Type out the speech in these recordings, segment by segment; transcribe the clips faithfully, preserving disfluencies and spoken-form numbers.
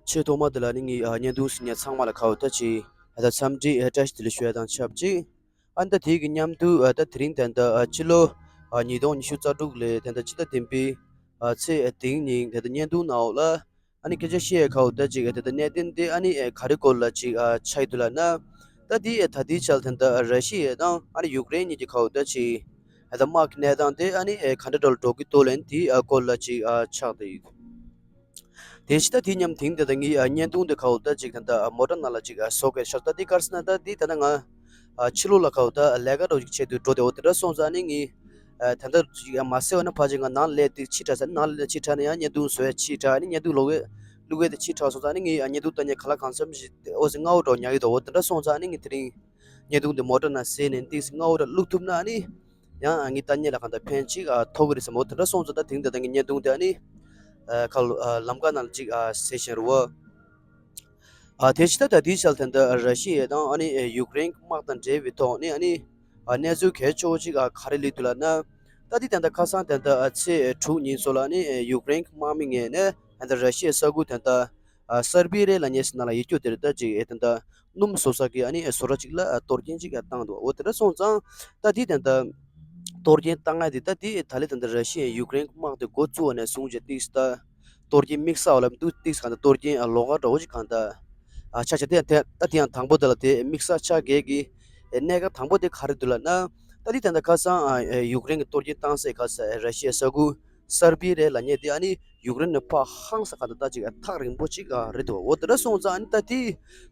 ཆེས་ཐོག་མ་དེ་ལ་ནི་ངས་ཨ་བརྙན་ཐུང་གཟིགས་མཁན་ཚང་མ་ལ་ཁ་བོ་ད་ཅིག་ཨ་ད་འཚམས་འདྲི་ཨ་བཀྲ་ཤིས་བདེ་ལེགས་ཞུ་ཡ་དང་ཆབས་ཅིག་ཨ་ནི་ད་དེའི་གི་མཉམ་དུ་ཨ་ད་དེ་རིང་ད་ལྟ་ཨ་ཕྱི་ལོ་ཨ་ཉིས་སྟོང་ཉི་ཤུ་རྩ་དྲུག་ལོའི་ད་ལྟ་ཕྱི་ཟླ་བདུན་པའི་ཨ་ཚེས་ཨ་དེ་ཉིན་ད་ལྟ་བརྙན་ཐུང་ནང་ལ་ཨ་ནི་སྐད་ཆ་བཤད་ཡ་ཁ་བོ་ད་ཅིག་ཨ་ད་ལྟ་གནད་དོན་དེ་ཨ་ནི་ཨ་ག་རེ་སྐོར་ལ་ཅིག་ཨ་ཆགས་ཡོད་འདུག་ལབ་ན། ད་དེ་ཨ་ད་ལྟའི་ཆར་ད་ལྟ་ཨ་ར་ཤི་ཡ་དང་ཨ་ནི་ཡུཀ་རེན་གཉིས་ཀྱི་ཁ་བོ་ད་ཅིག་ཨ་ད་དམག་གི་གནས་སྟངས་དེ་ཨ་ནི་ཨ་ག་འདྲ་འདྲ་ལ་འགྲོ་གི་འདུག་ལབ་ན་དེའི་ཨ་སྐོར་ལ་ཅིག་ཨ་ཆགས་བསྡད་ཡོད། དེ་ཕྱི་ད་དེ་མཉམ་དེང་དེ་ད་ངའི་ཨ་བརྙན་ཐུང་དེ་ཁ་བོ་ད་ཅིག་ད་ལྟ་མོ་ཊ་ནང་ལ་ཅིག་ཨ་བཟོ་གི་ཤག་ད་དེ་ག་རེ་ཟེར་ན་ད་དེ་ད་ལྟ་ང་ཨ་ཕྱི་ལོགས་ལ་ཁ་བོ་ད་ལས་ཀ་འདྲ་བོ་ཅིག་བྱེད་དུས་འགྲོ་བསྡད་ཡོད། དེ་འདྲ་སོང་ཙང་ཨ་ནི་ངས་ཨ་ད་ལྟ་ཅིག་ཨ་མ་བཟོས་པ་ན་ཕལ་ཆེར་ང་ནང་ལས་དེ་ཕྱི་དྲགས་ས་ནང་ལས་ཕྱི་དྲགས་ན་ཡང་བརྙན་ཐུང་བཟོ་ཡ་ཕྱི་དྲགས་ཨ་ནི་བརྙན་ཐུང་ལོག་གི་བླུག་གི་དེ་ཕྱི་དྲགས་སོང་ཙང་ཨ་ནི་ངས་ཨ་བརྙན་ཐུང་ལྟ་མཁན་ག་ལ་གང་འཚམ་ཞིག་ཨོ་ཟེར་སྔ་བོ་འདྲ་བོ་ཉར་གི་འདུག་འོ་དེ་འདྲ་སོང་ཙང་ཨ་ནི་ངས་དེ་རིང་བརྙན་ཐུང་དེ་མོ་ཊ་ནང་བཟོས་ནས་ཏིག་སྔ་བོ་འདྲ་བླུག་ཐུབ་ན་ཨ་ནི། ཡང་ངའི་ལྟ་མཁན་ལ་གང་ལྟར་ཕན་ཅིག་ཨ་ཐོགས་ཀྱི་རེད་བསམ། འོ་དེ་འདྲ་སོང་ཙང་ད་དེང་དེ་ད་ངའི་བརྙན་ཐུང་དེ་ཨ་ནི་ཨ་ཁ་ལོ་ཨ་ལམ་ཀ་ནང་ལ་ཅིག་ཨ་ཟེར་བཞིན་རེད་བ། ཨ་དེ་ཕྱི་ད་ད་དེའི་ཆར་ད་ལྟ་ར་ཤི་ཡ་དང་ཨ་ནི་ཡུཀ་རེན་དམག་དང་འབྲེལ་བའི་ཐོག་ནས་ཨ་ནི་ཨ་གནས་ཚུལ་གལ་ཆེ་བོ་ཅིག་ཨ་ག་རེ་སླེབས་འདུག་ལབ་ན། ད་དེ་ད་ལྟ་ཁ་སང་ད་ལྟ་ཨ་ཚེས་དྲུག་ཉིན་སོགས་ལ་ཨ་ནི་ཡུཀ་རེན་དམག་མི་ངོས་ནས་ད་ལྟ་ར་ཤི་ཡའི་ས་ཁུལ་ད་ལྟ་ཨ་སར་བི་རེ་ལབ་མཁན་ཞིག་ནང་ལ་ཡོད་རྒྱུ་དེ་རེད། ད་ཅིག་ཨེ་ད་ལྟ་སྣུམ་བཟོ་ས་གི་ཨ་ནི་བཟོ་གྲྭ་གཅིག་ལ་ཨ་གཏོར་སྐྱོན་གཅིག་ཨ་བཏང་འདུག་འོ་དེ་འདྲ་སོང་ཙང་ད་དེ་ད་ལྟ་གཏོར་སྐྱོན་བཏང་ཡ་དེ་ད་དེ་ད་ལེ་ད་ལྟ་ར་ཤི་ཡ་ཡུཀ་རེན་དམག་དེ་འགོ་བཙུགས་པ་ནས་བཟུང་བྱས་ཏིག་ད་གཏོར་སྐྱོན་དམིགས་བསལ་བ་ལ་འདུག་ཏིག་གང་ད་གཏོར་སྐྱོན་ཨ་ལོགས་ཀ་འདྲ་བོ་ཅིག་གང་ད་ཨ་ཆ་ཆ་དེ་ད་ད་དེ་ཡང་དང་པོ་དེ་ལ་དེ་དམིགས་བསལ་ཆགས་ཀྱི་གི་གནད་འགག་དང་པོ་དེ་ག་རེ་འདུག་ལབ་ན། ད་དེ་ད་ལྟ་ཁ་སང་ཨ་ཡུཀ་རེན་གྱི་གཏོར་སྐྱོན་བཏང་སའི་ཁ་ས་ར་ཤི་ཡའི་ས་ཁུལ་སར་བི་རེ་ལབ་མཁན་དེ་ཨ་ནི་ཡུཀ་རེན་ནས་ཕར་ཧང་སང་ག་ད་ད་ཅིག་ཐག་རིང་པོ་ཅིག་ཨ་རེད་འདུག་འོ་དེ་འདྲ་སོང་ཙང་ཨ་ནི་ད་དེ་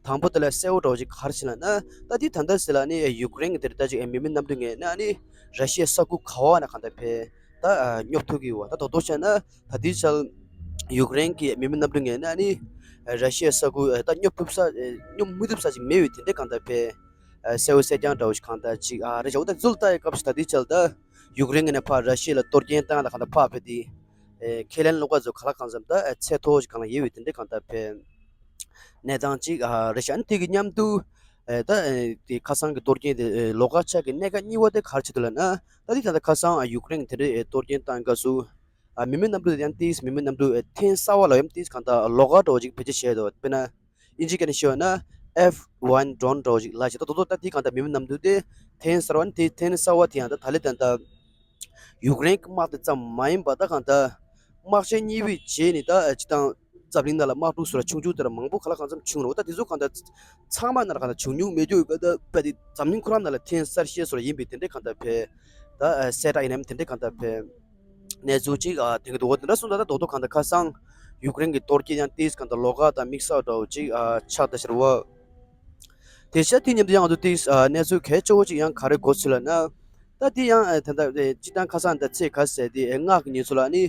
དང་པོ་དེ་ལ་གསལ་བོ་འདྲ་བོ་ཅིག་ག་རེ་བྱས་ལབ་ན། ད་དེ་ད་ལྟ་ཟེར་ལ་ཨ་ནི་ཡུཀ་རེན་གྱི་དེར་ད་ཅིག་མི་མེད་གནམ་གྲུ་ངོས་ནས་ཨ་ནི་ར་ཤི་ཡའི་ས་ཁུལ་ག་བ་ན་གང་ལྟར་ཕེ་ད་སྙོབ་ཐུབ་ཀྱི་ཡོད་པ། ད་རྡོག་རྡོག་བྱས་ན་ད་དེ་ཆར་ཡུཀ་རེན་གྱི་མི་མེད་གནམ་གྲུ་ངོས་ནས་ཨ་ནི་ར་ཤི་ཡའི་ས་ཁུལ་ད་སྙོབ་ཐུབ་ས་སྙོབ་མི་ཐུབ་ས་ཅིག་མེད་པའི་དེ་འདྲའི་གང་ལྟར་ཕེ་གསལ་བོ་གསལ་རྐྱང་འདྲ་བོ་ཞིག་གང་ལྟར་ཅིག་ཨ་རེད་བྱ། འོ་ད་ཚུལ་ལྟ་ཡི་སྐབས་སུ་ད་དེ་ཆར་ད་ཡུཀ་རེན་གྱི་ནས་ཕར་ར་ཤི་ཡ་ལ་གཏོར་སྐྱོན་བཏང་ཡ་ལ་གང་ལྟར་ཕར་ཕེ་དེ། ཨེ་ཁས་ལེན་བློ་དཀར་ཚོ་ག་ལ་གང་འཚམ་ད་ཨེ་ཚད་མཐོ་བོ་ཞིག་གང་ལ་ཡོད་པའི་དེ་འདྲའི་གང་ལྟར་ཕེ་གནས་སྟངས་ཅིག་ཨ་རེད་ཤག་ཨ་ནི་དེ་གི་མཉམ་དུ་ཨེ་ད་ཨེ་དེ་ཁ་སང་གི་གཏོར་སྐྱོན་དེ་ཨེ་ལོགས་ཀ་ཆགས་ཀྱི་གནད་འགག་གཉིས་པ་དེ་ག་རེ་བྱེད་འདུག་ལབ་ན། ད་དེ་ད་ལྟ་ཁ་སང་ཨ་ཡུཀ་རེན་གྱི་དེ་འདྲའི་ཨེ་གཏོར་སྐྱོན་བཏང་སྐབས་སུ་ཨ་མི་མེད་གནམ་གྲུ་དེ་ཡང་ཏིས་མི་མེད་གནམ་གྲུ་ཨེ་ཐེངས་གསར་པ་ལ་ཡང་ཏིས་གང་ལྟར་ལོགས་ཀ་འདྲ་བོ་ཅིག་བེད་སྤྱོད་བྱས་འདུག་དཔེར་ན། ཨིན་ཇི་སྐད་ནས་ཤོད་ན་F one drone འདྲ་བོ་ཞིག་ལ་བྱེད་ད་དོ་དོ་ད་དེ་གང་ལྟར་མི་མེད་གནམ་གྲུ་དེ་ཐེངས་གསར་བ་ནི་དེ་ཐེངས་གསར་བ་དེ་ཡང་ད་ད་ལེ་ད་ད་ཡུཀ་རེན་གྱི་དམག་དེ་ཙམ་མ་ཡིན་པ་ད་གང་ལྟར་དམག་ཆེན་གཉིས་པའི་རྗེས་ནས་ད་སྤྱི་བཏང་འཛམ་གླིང་ནང་ལ་དམག་འཁྲུག་ཟེར་བ་ཆུང་ཆུང་དེ་འདྲ་མང་པོ་ག་ལ་གང་འཚམ་བྱུང་རེད། ད་དེ་ཚོ་གང་ལྟར་ཚང་མ་ནང་ལ་གང་ལྟར་བྱུང་མྱོང་མེད་རྒྱུ་ཡོད་པ་ད་ད་དེ་འཛམ་གླིང་ཁོ་རང་ནང་ལ་ཐེངས་གསར་ཤོས་ཟེར་བ་ཡིན་པའི་དེ་འདྲའི་གང་ལྟར་ཕེ་ད་གསལ་བསྒྲགས་ཡིན་ནམ་དེ་འདྲའི་གང་ལྟར་ཕེ། གནས་ཚུལ་གཅིག་ཨ་དེང་གི་འདུག་འོ་དེ་འདྲ་སོང་ཙང་ད་རྡོག་རྡོག་གང་ལྟར་ཁ་སང་ཡུཀ་རེན་གྱི་གཏོར་སྐྱོན་ཡང་ཏིས་གང་ལྟར་ལོགས་ཀ་དང་དམིགས་བསལ་འདྲ་བོ་གཅིག་ཨ་ཆགས་བསྡད་ཤར་བ། དེ་ཤ་དེ་མཉམ་དུ་ཡང་ང་ཚོ་ཏིས་ཨ་གནས་ཚུལ་གལ་ཆེ་བོ་གཅིག་ཡང་ག་རེ་གོ་ཚུལ་ལ་ན། ད་དེ་ཡང་ཨ་ད་ལྟ་སྤྱི་བཏང་ཁ་སང་ད་ཚེས་ག་ཟེར་དེ་ཨ་སྔགས་ཀྱི་ཉིན་ཚོ་ལ་ནི་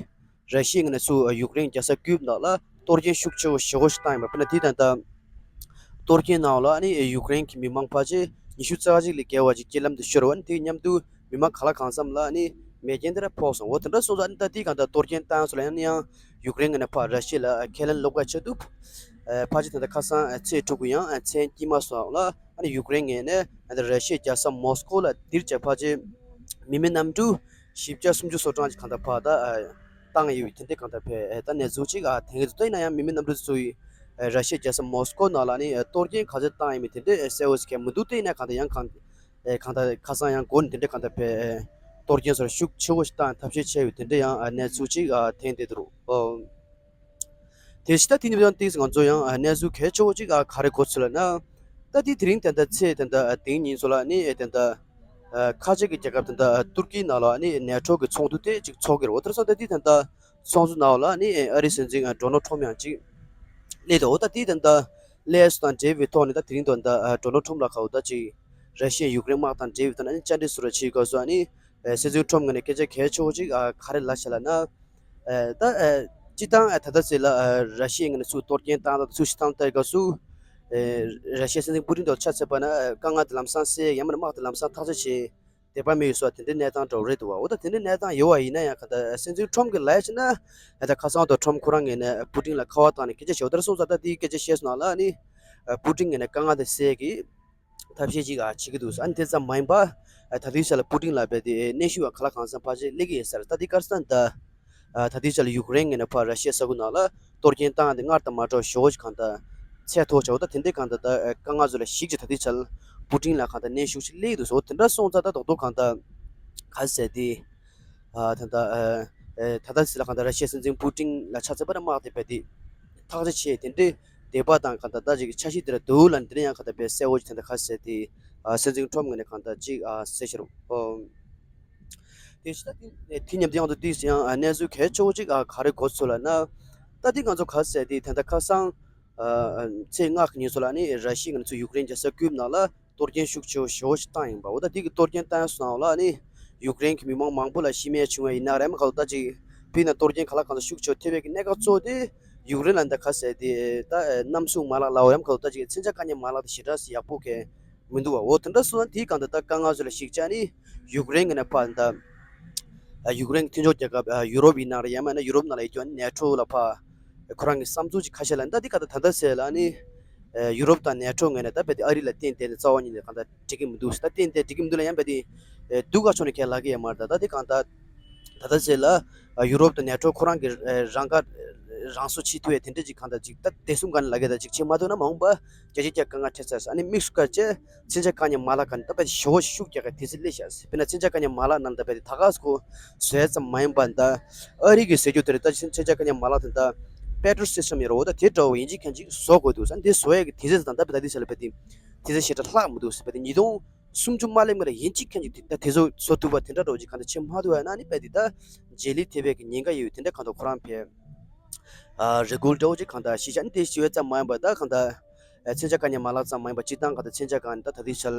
ར་ཤི་ཡ་ངོས་ནས་ཚུར་ཨ་ཡུཀ་རེན་རྒྱལ་ས་ཀིབ་ནང་ལ་གཏོར་སྐྱོན་ཤུགས་ཆེ་བོ་ཞེ་པོ་ཞིག་བཏང་ཡོད་པ། དཔེར་ན་དེ་ད་ལྟ་གཏོར་སྐྱོན་ནང་ལ་ནི་ཨ་ཡུཀ་རེན་གྱི་མི་མང་ཕལ་ཆེར་ཉི་ཤུ་རྩ་གཅིག་ལས་བརྒལ་བ་ཅིག་རྐྱེན་ལམ་དུ་ཤོར་བ་ནི་དེ་མཉམ་དུ། མི་མང་ག་ལ་གང་འཚམ་ལ་ནི་མེ་རྐྱེན་དེ་འདྲ་ཕོག་སོང་། འོ་དེ་འདྲ་སོང་ཙང་ནི་ད་དེའི་གང་ལྟར་གཏོར་སྐྱོན་བཏང་སོང་ལ་ཡང་ནི་ཡང་ཡུཀ་རེན་གྱི་ནས་ཕར་ར་ཤི་ཡ་ལ་ཁས་ལེན་ལོག་པ་བྱེད་ཐུབ། ཕལ་ཆེར་ད་ལྟ་ཁ་སང་ཚེས་དྲུག་གི་ཡང་མཚན་དཀྱིལ་མ་སོང་ལ་ཨ་ནི་ཡུཀ་རེན་ངོས་ནས་ད་ར་ཤི་ཡའི་རྒྱལ་ས་མོ་སི་ཀོ་ལ་དེར་བྱས་ཕལ་ཆེར་མི་མེད་གནམ་གྲུ་བཞི་བརྒྱ་སུམ་ཅུ་སོ་གྲངས་ཅིག་གང་ལྟར་ཕར་ད་བཏང་ཡོད་པའི་དེ་འདྲའི་གང་ལྟར་ཕེ་ད་གནས་ཚུལ་ཅིག་ཨ་དེང་གི་ད་ཡིན་ན་ཡང་མི་མེད་གནམ་གྲུ་ཚོ་ཡིས་ར་ཤི་ཡའི་རྒྱལ་ས་མོ་སི་ཀོ་ནང་ལ་ནི་གཏོར་སྐྱོན་ག་ཚོད་བཏང་ཡོད་མེད་དེ་འདྲའི་གསལ་བོ་ཞིག་མི་འདུག་དེ་ཡིན་ན་གང་ལྟར་ཡང་གང་། ཨེ་གང་ལྟར་ཁ་སང་ཡང་འགོ་ནས་དེ་འདྲ་གང་ལྟར་ཕེ་ཨེ་གཏོར་སྐྱོན་སོགས་ཤུགས་ཆེ་བོ་ཞིག་བཏང་ཐབས་ཤེས་བྱས་ཡོད་དེ་འདྲ་ཡང་ཨ་གནས་ཚུལ་ཅིག་ཨ་ཐོན་བསྡད་འདུག་ཨོ། དེ་ཕྱི་ད་དེ་ཉིན་ཡང་ཏིག་ང་ཚོ་ཡང་ཨ་གནས་ཚུལ་གལ་ཆེ་བོ་ཅིག་ཨ་ག་རེ་གོ་ཚུལ་ལ་ན། ད་དེ་དེ་རིང་དེ་འདྲ་ཚེས་དེ་འདྲ་ཨ་དེང་ཉིན་ཚོ་ལ་ནི་ཨེ་དེ་འདྲ་ཨ་ཁ་ཆེ་གི་རྒྱལ་ཁབ་དེ་འདྲ་ཨ་ཏུར་ཀི་ནང་ལ་ནི་ནེ་ཊོ་གི་ཚོགས་འདུ་དེ་ཅིག་ཚོགས་ཀྱི་རེད། འོ་དེར་སོང་ད་དེ་དེ་འདྲ་ཚོགས་འདུ་ནང་ལ་ནི་ཨ་རིའི་སྲིད་འཛིན་ཌོ་ནལ་ཊམ་ཡང་ཅིག་སླེབས་འདུག་འོ་ད་དེ་དེ་འདྲ་སླེབས་སོང་དང་འབྲེལ་བའི་ཐོག་ནས་ད་དེ་རིང་དུ་ད་ཌོ་ནལ་ཊམ་ལ་ཁ་འོ་ད་ཅིག་ར་ཤི་ཡ་ཡུཀ་རེན་དམག་དང་འབྲེལ་བའི་ཐོག་ནས་བཅར་འདྲི་སུ་ར་བྱེད་དགོས་སོང་། ཨ་ནི་སྲིད་འཛིན་ཊམ་ངོས་ནས་སྐད་ཆ་གལ་ཆེ་བོ་ཅིག་ག་རེ་ལབ་བཞག་ལབ་ན། ད་སྤྱི་བཏང་ད་ལྟ་ཚེ་ལ་ར་ཤི་ཡ་ངོས་ནས་ཚུར་གཏོར་སྐྱོན་བཏང་དང་ཚུར་ཤི་ཐང་ལྟ་སྐབས་སུ། ར་ཤི་ཡ་སྲིད་འཛིན་པུ་ཏིན་དང་ཆ་མཚོན་པ་ན་དཀའ་ངལ་དེ་ལམ་སང་སེལ་ཡང་མིན་ན་དམག་དེ་ལམ་སང་ཐག་ཆོད་བྱེད། དད་པ་མེད་ཡོད་སོགས་དེ་འདྲའི་གནས་སྟངས་འདྲ་བོ་རེད་འདུག་བ། འོ་ད་དེ་འདྲའི་གནས་སྟངས་ཡོད་བ་ཡིན་ན་ཡང་ག་ད་སྲིད་འཛིན་ཊམ་གྱིས་ལབ་ཡ་ཞིག་ན་ད་ཁ་སང་དུ་ཊམ་ཁོ་རང་ངོས་ནས་པུ་ཏིན་ལ་ཁ་པར་བཏང་ནས་སྐད་ཆ་བཤད་འོ་ད་སོང་ཙང་ད་དེའི་སྐད་ཆ་བཤད་སོང་ན་ལ་ནི་པུ་ཏིན་ངོས་ནས་དཀའ་ངལ་དེ་སེལ་གི་ཐབས་ཤེས་ཅིག་ཨ་བྱེད་ཀྱི་འདུག་ཟེར། ཨ་ནི་དེ་ཙམ་མ་ཡིན་པ་ད་དེའི་ཆ་ལ་པུ་ཏིན་ལ་བས་དེ་གནོན་ཤུགས་ཡང་ག་ལ་གང་འཚམ་ཕལ་ཆེར་སླེབས་ཀྱི་ཡོད་ས་རེད། ད་དེ་ག་རེ་ཟེར་ན་ད་ད་དེའི་ཆ་ལ་ཡུཀ་རེན་ངོས་ནས་ཕར་ར་ཤི་ཡའི་ས་ཁུལ་ནང་ལ་ གཏོར་སྐྱོན་བཏང་ཡ་དེ་སྔར་དང་མ་འདྲ་བ་ཞེ་པོ་ཅིག་གང་ལྟར་ཚད་མཐོ་ཆགས། འོ་ད་དེ་འདྲའི་གང་ལྟར་ད་དཀའ་ངལ་ཚོ་ལ་གཞིགས་ཀྱི་ད་ལྟའི་ཆར་པུ་ཏིན་ལ་གང་ལྟར་གནོན་ཤུགས་ཅིག་སླེབས་འདུག་ཟེར། འོ་དེ་འདྲ་སོང་ཙང་ད་རྡོག་རྡོག་གང་ལྟར་ག་ཟེར་དེ། ཨ་ད་ལྟ་ཨ་ཨ་ད་ལྟ་ཟེར་ལ་གང་ལྟར་ར་ཤི་ཡའི་སྲིད་འཛིན་པུ་ཏིན་ལ་ཆ་ཚང་པ་ན་དམག་དེ་རྦད་དེ་ཐག་གཅོད་བྱས། དེ་འདྲའི་དད་པ་དང་གང་ལྟར་ད་ཅིག་འཆར་གཞི་དེ་འདྲ་འདུག་ལབ་ནས་དེ་འདྲ་ཡང་གང་ལྟར་རྦད་གསལ་བོ་ཅིག་ད་ལྟ་ག་ཟེར་དེ། ཨ་སྲིད་འཛིན་ཁྲོམ་ངོས་ནས་གང་ལྟར་ཅིག་ཨ་ཟེར་ཤར། ཨོ། དེ་ཕྱི་ད་དེ་དེ་མཉམ་དུ་ཡང་དུ་དེ་ཡང་ཨ་གནས་ཚུལ་གལ་ཆེ་བོ་ཅིག་ཨ་ག་རེ་གོ་ཚོད་ལབ་ན། ད་དེ་ང་ཚོ་ག་ཟེར་དེ་ད་ལྟ་ཁ་སང་ཨ་ཨ་ཚེས་ལྔ་གི་ཉིན་ཚོ་ལ་ནི་ར་ཤི་ཡ་ང་ཚོ་ཡུཀ་རེན་གྱི་ས་ཁུལ་ནང་ལ་གཏོར་སྐྱོན་ཤུགས་ཆེ་བོ་ཞེ་པོ་ཞིག་བཏང་ཡིན་པ། འོ་ད་དེ་གི་གཏོར་སྐྱོན་བཏང་ཡ་སོང་ལ་ནི་ཡུཀ་རེན་གྱི་མི་མང་མང་པོ་ལ་ཤི་རྨས་བྱུང་བ་ཡིན་ན་རེམ་ག་ལོ་ད་ཅིག་ཕི་ན་གཏོར་སྐྱོན་ག་ལ་གང་ཚ་ཤུགས་ཆེ་བོ་ཐེབས་པའི་གི་གནད་འགག་གཙོ་བོ་དེ་ཡུཀ་རེན་ལ་འདི་ག་ཟེར་དེ་ད་གནམ་གཤིས་མ་ལག་ལ་འོ་ཡམ་ག་ལོ་ད་ཅིག་མཚོན་ཆ་དཀའ་ཉེན་མ་ལག་དེ་ཞེ་དྲག་སི་ཡག་པོ་གས་མི་འདུག་བ། འོ་དེ་འདྲ་སོང་ན་དེའི་གང་ལྟར་ད་དཀའ་ངལ་ཚོ་ལ་གཞིགས་བྱས་ནི་ཡུཀ་རེན་གྱི་ནས་ཕར་ད་ཡུཀ་རེན་གྱི་མཐུན་ཕྱོགས་རྒྱལ་ཁབ་ཡུ་རོབ་ཡིན་ན་རེད། ཡང་མིན་ན་ཡུ་རོབ་ནང་ལ་ཡོད་ཀྱང་ནེ་ཊོ་ལ་ཕར་ཁོ་རང་གི་བསམ་ཚུལ་ཅིག་ཁ་ཤས་ལ་ད་འདི་ག་ད་ད་ལྟ་ཟེར་ལ་ནི་ཡུ་རོབ་དང་ནེ་ཊོ་ངོས་ནས་ད་རྦད་དེ་ཨ་རི་ལ་བརྟེན་བསྡད་ནས་རྩ་བ་ཉིད་ནས་གང་ལྟར་འགྲིག་གི་མི་འདུག་ད་བརྟེན་བསྡད་འགྲིག་གི་མི་འདུག་ལ་ཡང་རྦད་དེ་སྡུག་ག་ཕྱོགས་ནས་ཁས་ལབ་ཀྱི་ཡོད་མ་རེད། ད་ད་འདི་གང་ལྟར་ད་ལྟ་ཟེར་ལ་ཡུ་རོབ་དང་ནེ་ཊོ་ཁོ་རང་གི་རང་ཁ་རང་གསོ་བྱེད་ཐུབ་ཡ་དེ་འདྲ་ཅིག་གང་ལྟར་ཅིག་ད་དེ་གསུམ་ག་ནས་ལབ་ཀྱི་ད་ཅིག་བྱེད་མ་ཐུབ་ན་མ་འོངས་པ་རྒྱལ་སྤྱིའི་ཐོག་དཀའ་ངལ་འཕྲད་ཚར་ས། ཨ་ནི་དམིགས་སུ་བཀར་བྱས་མཚོན་ཆ་དཀའ་ཉེན་མ་ལག་ག་ནས་ད་རྦད་ཞེ་པོ་ཤུགས་རྒྱག་གི་དུས་ཚོད་སླེབས་ཤག་དཔེར་ན་མཚོན་ཆ་དཀའ་ཉེན་མ་ལག་ནང་ད་རྦད་ད་ག་སྐོར་བཟོ་ཡ་ཙམ་མ་ཡིན་པ་ད་ཨ་རི་གི་ཟེར་རྒྱུ་དེ་རེད། ད་མཚོན་ཆ་དཀའ་ཉེན་མ་ལག་དེ་ད་པེ་ཊོ་རི་སི་སི་ཊམ་ཡོད་རེད། འོ་ད་དེ་འདྲ་བོ་ཡིན་གཅིག་མཁན་གཅིག་བཟོ་དགོས་འདུག་ས། འདི་བཟོ་ཡ་གི་དུས་ཚོད་དང་ད་རྦད་ད་འདི་ཟེར་ལ་རྦད་དེ་དུས་ཚོད་ཞེ་དྲག་ལྷག་མི་འདུག་ས། རྦད་དེ་ཉིས་སྟོང་སུམ་ཅུ་མ་སླེབས་སྔོན་ལ་ཡིན་གཅིག་མཁན་གཅིག་དེ་ད་དེ་ཚོ་བཟོ་ཐུབ་པ་དེ་འདྲ་འདྲ་བོ་ཅིག་གང་ལྟར་བྱེད་མ་ཐུབ་པ་ན་ནི་རྦད་དེ་ད་རྗེས་ལུས་ཐེབས་པའི་གི་ཉེན་ཁ་ཡོད་དེ་འདྲ་གང་ལྟར་ཁོ་རང་ཕེ་ཨ་རེ་སྐུལ་འདྲ་བོ་ཅིག་གང་ལྟར་ཤེས་བྱ་ནི་དེ་ཞི་བའི་ཙམ་མ་ཡིན་པ་ད་གང་ལྟར་ཨ་མཚོན་ཆ་དཀའ་ཉེན་མ་ལག་ཙམ་མ་ཡིན་པ་སྤྱིར་བཏང་གང་ལྟར་མཚོན་ཆ་གང་ནི་ད་ད་ལྟའི་ཆར་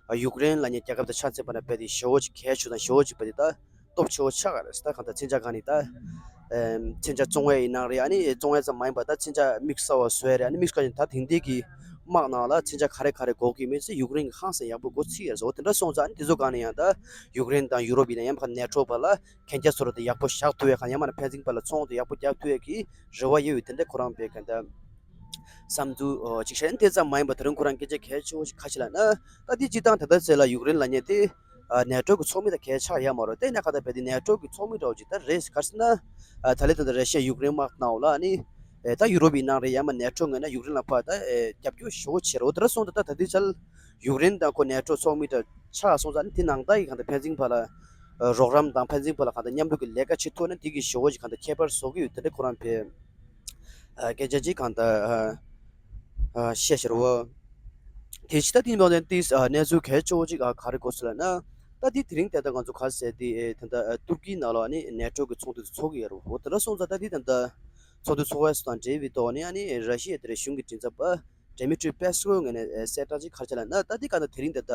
ཨ་ཡུཀ་རེན་ལབ་མཁན་རྒྱལ་ཁབ་དང་ཆ་མཚོན་པ་ན་རྦད་དེ་ཞེ་པོ་ཅིག་གལ་ཆེ་དང་ཞེ་པོ་ཅིག་རྦད་དེ་ད་སྟོབས་ཆེ་བོ་ཆགས་ཀ་རེད། ད་གང་ལྟར་མཚོན་ཆ་གང་ནི་ད་ཨ་མཚོན་ཆ་བཙོང་བ་ཡིན་ན་རེད། ཨ་ནི་བཙོང་ཡ་ཙམ་མ་ཡིན་པ་ད་མཚོན་ཆ་དམིགས་བསལ་བ་བཟོ་ཡ་རེད། ཨ་ནི་དམིགས་བསལ་ད་དེང་དུས་ཀྱི་དམག་ནང་ལ་མཚོན་ཆ་ག་རེ་ག་རེ་དགོས་ཀྱི་མེད་ཚེ་ཡུཀ་རེན་གྱི་ཧང་སང་ཡག་པོ་འགོ་ཚུགས་ཡ་རེད་ཟེར། འོ་དེ་འདྲ་སོང་ཙང་ཨ་ནི་དེ་ཚོ་གང་ནི་ཡང་ད་ཡུཀ་རེན་དང་ཡུ་རོབ་ཡིན་ན་ཡང་ཕར་ནེ་ཊོ་བར་ལ་གན་རྒྱ་བཟོ་འདྲ་དེ་ཡག་པོ་བཞག་ཐུབ་ཡ་གང་ཡང་མིན་ན་ཕན་ཚུན་བར་ལ་ཚོང་དེ་ཡག་པོ་རྒྱག་ཐུབ་ཡ་གི་རེ་བ་ཡོད་ཡོད་དེ་འདྲ་ཁོ་རང་པའི་ག་འདྲ་བསམ་ཚུལ་ཅིག་བཤད་ཡིན། དེ་ཙམ་མ་ཡིན་པ་ད་རུང་ཁོ་རང་སྐད་ཆ་གལ་ཆེ་བོ་ཞིག་ག་རེ་བཤད་ལབ་ན་ད་དེ་སྤྱིར་བཏང་ད་ལྟ་ཟེར་ལ་ཡུཀ་རེན་ལབ་མཁན་དེ་ནེ་ཊོ་གི་ཚོགས་མི་དང་གལ་ཆགས་ཡ་མ་རེད། དེ་ན་ག་ད་རྦད་དེ་ནེ་ཊོ་གི་ཚོགས་མི་འདྲ་བོ་ཅིག་ད་རེད། ག་རེ་ཟེར་ན་ད་ལས་ད་ད་ར་ཤི་ཡ་ཡུཀ་རེན་དམག་ནང་ལ་ནི་ད་ཡུ་རོབ་ཡིན་ན་རེད། ཡང་མིན་ན་ནེ་ཊོ་ངོས་ན་ཡུཀ་རེན་ལ་ཕར་ད་རྒྱབ་སྐྱོར་ཞེ་པོ་བྱེད་རོགས་དེ་འདྲ་སོང་ད་ད་ད་དེ་ཆར་ཡུཀ་རེན་དང་ཁོ་ནེ་ཊོ་ཚོགས་མི་འདྲ་ཆགས་སོང་ཙང་ནི་དེ་ནང་ད་ཡི་གང་ད་ཕན་ཚུན་བར་ལ་རོགས་རམ་དང་ཕན་ཚུན་བར་ལ་གང་ད་མཉམ་རུབ་ཀྱི་ལས་ཀ་བྱེད་ཐུབ་ན་དེ་གི་ཞེ་པོ་ཅིག་གང་ད་ཁྱད་པར་བཟོ་གི་ཡོད་དེ་འདྲ་ཁོ་རང་ཕེ་ཨ་སྐད་ཆ་ཅིག་གང་ལྟར་ཨ་ཨ་བཤད་ཤར་བ། དེ་ཕྱི་ད་དེ་ནི་འདི་ཨ་གནས་ཚུལ་གལ་ཆེ་བོ་ཅིག་ཨ་ག་རེ་གོ་སོང་ལབ་ན། ད་དེ་དེ་རིང་དེ་ལྟ་ང་ཚོ་ག་ཟེར་དེ་ཨེ་དེ་ལྟ་ཨ་ཏུར་ཀི་ནང་ལ་ཨ་ནི་ནེ་ཊོ་གི་ཚོགས་འདུ་ཚོགས་ཀྱི་ཡོད་རེད། འོ་དེ་འདྲ་སོང་ཙང་ད་དེ་དེ་ལྟ་ཚོགས་འདུ་ཚོགས་ཡ་སོ་དང་འབྲེལ་བའི་ཐོག་ནས་ཨ་ནི་ར་ཤི་ཡ་དེ་རེད་གཞུང་གི་མགྲིན་ཚབ་པ་ཌེ་མི་ཊི་རི་པེ་སི་ཀོ་ངོས་ནས་ཨེ་གསལ་བསྒྲགས་ཅིག་ག་རེ་བྱས་ལབ་ན། ད་དེ་ག་ད་དེ་རིང་དེ་ལྟ་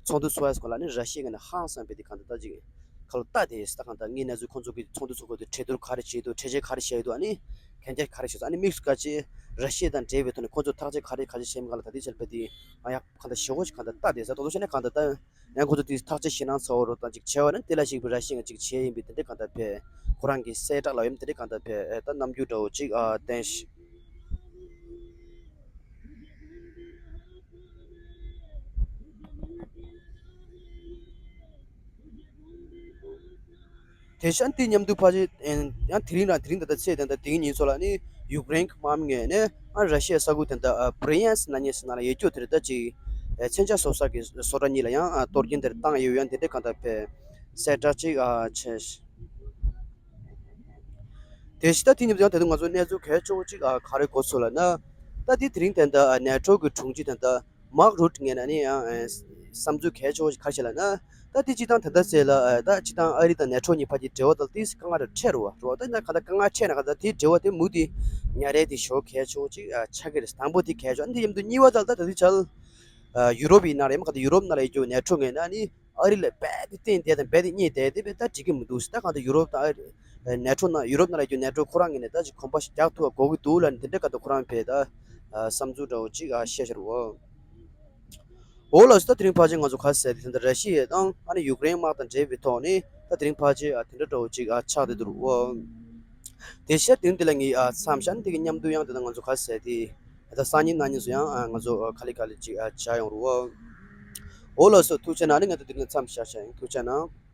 ཚོགས་འདུ་ཚོགས་ཡ་སོ་ལ་ནི་ར་ཤི་ཡ་ངོས་ནས་ཧང་སང་པའི་དེ་གང་ལྟར་ད་ཅིག་ཁ་ལོ་ལྟ་དེ་ད་གང་ལྟར་ངའི་གནས་ཚུལ་ཁོང་ཚོ་གི་ཚོགས་འདུ་ཚོགས་སྐབས་དུ་གྲོས་བསྡུར་ག་རེ་བྱས་འདུག་གྲོས་ཆོད་ག་རེ་བྱས་འདུག་ཨ་ནི་གན་རྒྱ་ག་རེ་བྱས་འདུག་ཨ་ནི་དམིགས་སུ་བཀར་ཆེད་ར་ཤི་ཡ་དང་འབྲེལ་བའི་ཐོག་ནས་ཁོང་ཚོ་ཐག་གཅོད་ག་རེ་ག་རེ་བྱས་མིན་ག་ལ་ད་ལྟའི་ཆར་རྦད་དེ་ང་ཡང་གང་ལྟར་ཞེ་པོ་ཞིག་གང་ལྟར་ལྟ་དེ་ཟ་ད་དུ་བྱས་ན་གང་ལྟར་ད་ཡང་ཁོང་ཚོ་དེ་ཐག་གཅོད་ཞེད་སྣང་ཚ་བོ་རོ་དང་ཅིག་བྱས་པ་ནི་དེ་ལ་ཞིག་པའི་ར་ཤི་ཡ་ཅིག་བྱས་ཡིན་པའི་དེ་འདྲའི་གང་ལྟར་ཕེ་ཁོ་རང་གི་གསལ་བསྒྲགས་ལ་ཡོད་དེ་འདྲའི་གང་ལྟར་ཕེ་ད་རྣམ་འགྱུར་འདྲ་བོ་ཅིག་ཨ་བསྟན་ཤིག་དེ་བཞིན་དེ་མཉམ་དུ་ཕལ་ཆེར་ཡང་དེ་རིང་རང་དེ་རིང་ད་ལྟ་ཚེས་དེ་འདྲ་དེ་ཉིན་ཚོ་ལ་ནི་ཡུཀ་རེན་གྱི་དམག་མི་ངོས་ནས་ཨ་ར་ཤི་ཡའི་ས་ཁུལ་དེ་འདྲ་ཨ་བྷི་རི་ཡན་སི་ན་ཉེ་སི་ན་ལ་ཡོད་རྒྱུ་དེ་རེད། ད་ཅིག་ཨ་མཚོན་ཆ་བཟོ་ས་གི་བཟོ་གྲྭ་གཉིས་ལ་ཡང་ཨ་གཏོར་སྐྱོན་དེ་རེད་བཏང་ཡོད། ཡང་དེ་འདྲའི་གང་ལྟར་ཕེ་གསལ་བསྒྲགས་ཅིག་ཨ་བྱས། དེ་བཞིན་ད་དེ་ཉིན་ཡང་དེ་དུས་ང་ཚོ་གནས་ཚུལ་གལ་ཆེ་བོ་ཅིག་ཨ་ག་རེ་གོ་སོང་ལབ་ན། ད་དེ་དེ་རིང་དེ་འདྲ་ཨ་ནེ་ཊོ་གི་དྲུང་ཆེ་དེ་འདྲ་མཱག་རུ་ཊི་ངོས་ནས་ནི་ཡང་ཨ་བསམ་ཚུལ་གལ་ཆེ་བོ་ཞིག་ག་རེ་བཤད་ལབ་ན། ད་དེ་སྤྱིར་བཏང་ད་ལྟ་ཟེར་ལ་ཨ་ད་སྤྱིར་བཏང་ཨ་རི་དང་ནེ་ཊོ་གཉིས་བར་གྱི་འབྲེལ་བ་དང་ཏོག་ཙམ་དཀའ་ངལ་རེ་འཕྲད་རེད་བ། རེད་བ། ད་ཡིན་ན་གང་ལྟར་དཀའ་ངལ་འཕྲད་ན་གང་ལྟར་དེའི་འབྲེལ་བ་དེ་མུ་མཐུད་ཉར་ཡས་དེ་ཞེ་པོ་གལ་ཆེ་བོ་ཅིག་ཨ་ཆགས་ཀྱི་རེད། དང་པོ་དེ་གལ་ཆེ་བ། ཨ་ནི་དེ་མཉམ་དུ་གཉིས་པ་ད་ལྟ་ད་ལྟའི་ཆར་ཨ་ཡུ་རོབ་ཡིན་ན་རེད། མ་གང་ལྟར་ཡུ་རོབ་ནང་ལ་ཡོད་རྒྱུ་ནེ་ཊོ་ངོས་ནས་ནི་ཨ་རི་ལ་རྦད་དེ་བརྟེན་བསྡད་དང་རྦད་དེ་བསྙེས་བསྡད་དེ་རྦད་ད་འགྲིག་གི་མི་འདུག་ད་གང་ལྟར་ཡུ་རོབ་དང་ཨ་ནེ་ཊོ་ནང་ཡུ་རོབ་ནང་ལ་ཡོད་རྒྱུ་ནེ་ཊོ་ཁོ་རང་ངོས་ནས་ད་ཅིག་གོམ་པ་ཞིག་རྒྱག་ཐུབ་པ་དགོས་ཀྱི་འདུག་ལབ་ནས་དེ་འདྲ་ག་ད་ཁོ་རང་ཕེ་ད་ཨ་བསམ་ཚུལ་འདྲ་བོ་ཅིག་ཨ་བཤད་ཤར་བ། འོ་ལགས་སོ། ད་དེ་རིང་ཕལ་ཆེར་ང་ཚོ་ག་ཟེར་དེ་ད་ར་ཤི་ཡ་དང་ཨ་ནི་ཡུཀ་རེན་དམག་དང་འབྲེལ་བའི་ཐོག་ནས་ད་དེ་རིང་ཕལ་ཆེར་ཨ་དེ་འདྲ་འདྲ་བོ་ཅིག་ཨ་ཆགས་བསྡད་འདུག་རོ། དེ་བཞིན་དེ་རིང་དེ་ལ་ངས་ཨ་མཚམས་བཞག་ནས་དེ་གི་མཉམ་དུ་ཡང་དེ་ད་ང་ཚོ་ག་ཟེར་དེ་ད་སང་ཉིན་གནངས་ཉིན་སུ་ཡང་ཨ་ང་ཚོ་ཨ་ག་ལེ་ག་ལེ་ཅིག་ཨ་བྱ་ཡོང་རོ། འོ་ལགས་སོ། ཐུགས་རྗེ་གནང་། ཨ་ནི་ང་ཚོ་དེ་རིང་མཚམས་བཞག་བཞག་ཡིན། ཐུགས་རྗེ་གནང་།